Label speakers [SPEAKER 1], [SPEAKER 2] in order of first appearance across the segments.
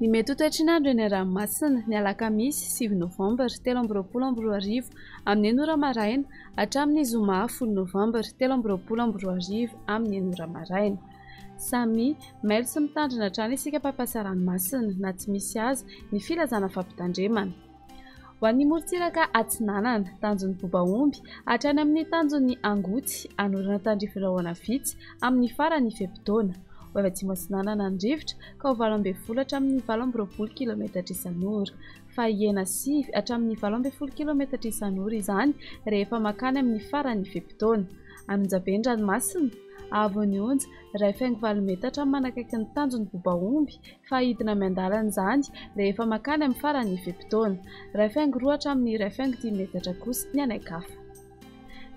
[SPEAKER 1] Ny mety ho toetry ny andro eny an-dranomasina, ny alakamisy 9 novambra 2023 amin'ny 6 ora maraina hatramin'ny zoma 10 novambra 2023 amin'ny 6 ora maraina. Samia mailo sy mitandrina hatrany isika mpampiasa ranomasina na tsy misy aza ny filazana fampitandremana. Ho an'ny morontsiraka atsinanana, tanjon'ny Bobaomby hatrany amin'ny tanjon'ny Angotsy, hanorina tandrifin-drahona vitsy amin'ny faran'ny fe-potoana. Ho avy atsimo atsinanana ny rivotra ka ho 18 hatramin'ny 28 kilometatra isan'ora. Fa hihena 9 hatramin'ny 18 kilometatra isan'ora izany rehefa mankany amin'ny faran'ny fe-potoana. Anonjabe ny ranomasina, haavon'ny onja 1,8 metatra manakaiky ny tanjon'ny Bobaomby fa hidina miandalana izany rehefa mankany amin'ny faran'ny fe-potoana. 1,2 hatramin'ny 1,5 metatra kosa ny any an-kafa.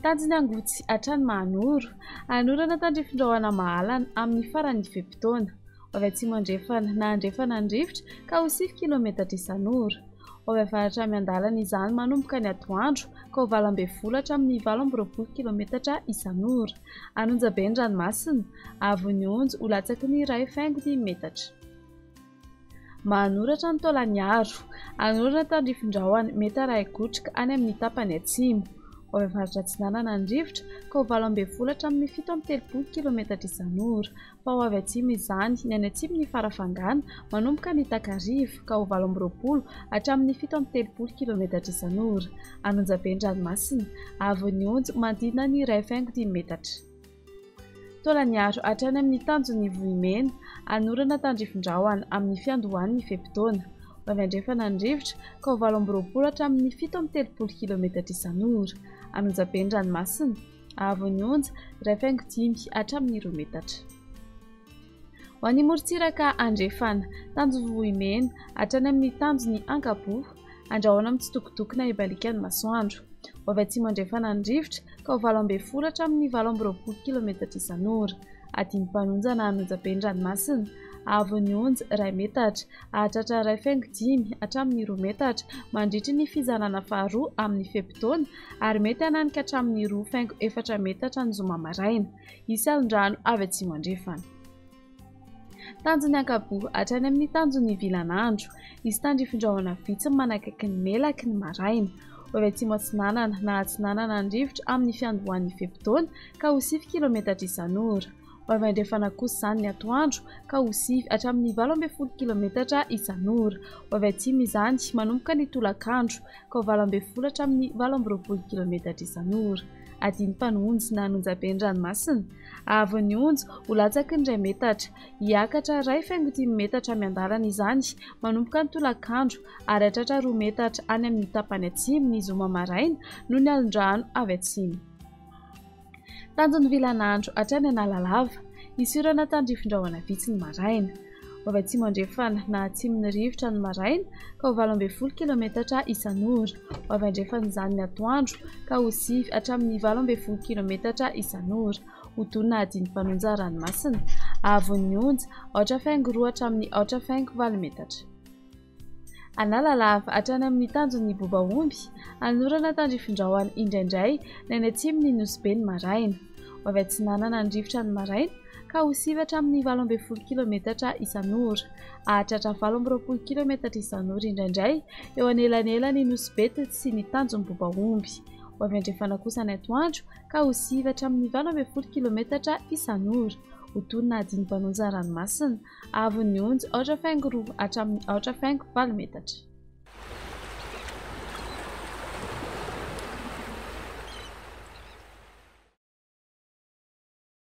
[SPEAKER 1] Tanjon'ny Angotsy hatrany Mahanoro. Hanorana tandrifin-drahona mahalana amin'ny faran'ny fe-potoana. Ho avy atsimo andrefana na andrefana ny rivotra ka ho 9 kilometatra isan'ora. Ho avy avaratra miandalana izany manomboka ny atoandro ka ho 18 hatramin'ny 28 kilometatra isan'ora. An'Onjabe ny ranomasina, haavon'ny onja ho latsaky ny 1,5 metatra. Mahanoratra ny Taolagnaro. Hanorina tandrifin-drahona mety harahi-kotroka any amin'ny tapany atsimo. Ho avy avaratra atsinanana ny rivotra ka ho 18 hatramin'ny 37 kilometatra isan'ora. Fa ho avy atsimo izany ny any atsimon'i Farafangana manomboka ny takariva ka ho 28 hatramin'ny 37 kilometatra isan'ora. An'Onjabe ny ranomasina, haavon'ny onja manodidina ny 1,5 metatra. Taolagnaro hatrany amin'ny tanjon'ny Vohimena, hanorana tandrifin-drahona amin'ny fiandohan'ny fe-potoana. Ho avy andrefana ny rivotra ka ho 28 hatramin'ny 37 kilometatra isan'ora. An'Onjabe ny ranomasina, haavon'ny onja 1,5 hatramin'ny 2 metatra. Ho an'ny morontsiraka andrefana, tanjon'ny Vohimena hatrany amin'ny tanjon'ny Ankaboa, andrahona mitsitokotoko na hibaliaka ny masoandro. Ho avy atsimo andrefana ny rivotra ka ho 18 hatramin'ny 28 kilometatra isan'ora. Adin'ny-mpanonja na an'Onjabe ny ranomasina, haavon'ny onja 1 metatra, hahatratra 1,5 hatramin'ny 2 metatra mandritry ny fizarana faharoa amin'ny fe-potoana ary mety hananika hatramin'ny 2,4 metatra ny zoma maraina. Hisy alon-drano avy atsimo andrefana. Tanjon'ny Ankaboa hatrany amin'ny tanjon'ny Vilanandro. Hisy tandrifin-drahona vitsy manakaiky ny Melaky ny maraina. Ho avy atsimo atsinanana na atsinanana ny rivotra amin'ny fiandohan'ny fe-potoana ka ho 9 kilometatra isan'ora. Ho avy andrefana kosa izany ny atoandro ka ho 9 hatramin'ny 18 kilometatra isan'ora. Ho avy atsimo izany manomboka ny tolakandro ka ho 18 hatramin'ny 28 kilometatra isan'ora. Adin'ny-mpanonjy na an'Onjabe ny ranomasina. Haavon'ny onja ho latsaky ny 1 metatra. Hiakatra 1,5 metatra miandalana izany manomboka ny tolakandro ary hatratra 2 metatra any amin'ny tapany atsimo ny zoma maraina noho ny alon-drano avy atsimo. Tanjon'ny vilanandro hatrany Analalava. Hisy orana tandrifin-drahona vitsy ny maraina. Ho avy atsimo andrefana na atsimo ny rivotra ny maraina ka ho 18 kilometatra isan'ora. Ho avy andrefana izany ny atoandro ka ho 9 hatramin'ny 18 kilometatra isan'ora. Ho donina adin'ny mpanonja ranomasina. Haavon'ny onja, 4,2 hatramin'ny 4,8 metatra. Analalava hatrany amin'ny tanjon'ny Bobaomby, hanorana tandrifin-drahona indraindray ny any atsimon'ny Nosy Be ny maraina. Ho avy atsinanana ny rivotra ny maraina ka ho 9 hatramin'ny 18 kilometatra isan'ora. Hahatratra 28 kilometatra isan'ora indraindray eo anelanelan'ny Nosy Be sy ny tanjon'ny Bobaomby. Ho avy andrefana kosa ny atoandro ka ho 9 hatramin'ny 18 kilometatra isan'ora. Ho tonina adin'ny mpanonja ranomasina. Haavon'ny onja 4,2 hatramin'ny 4,8 metatra.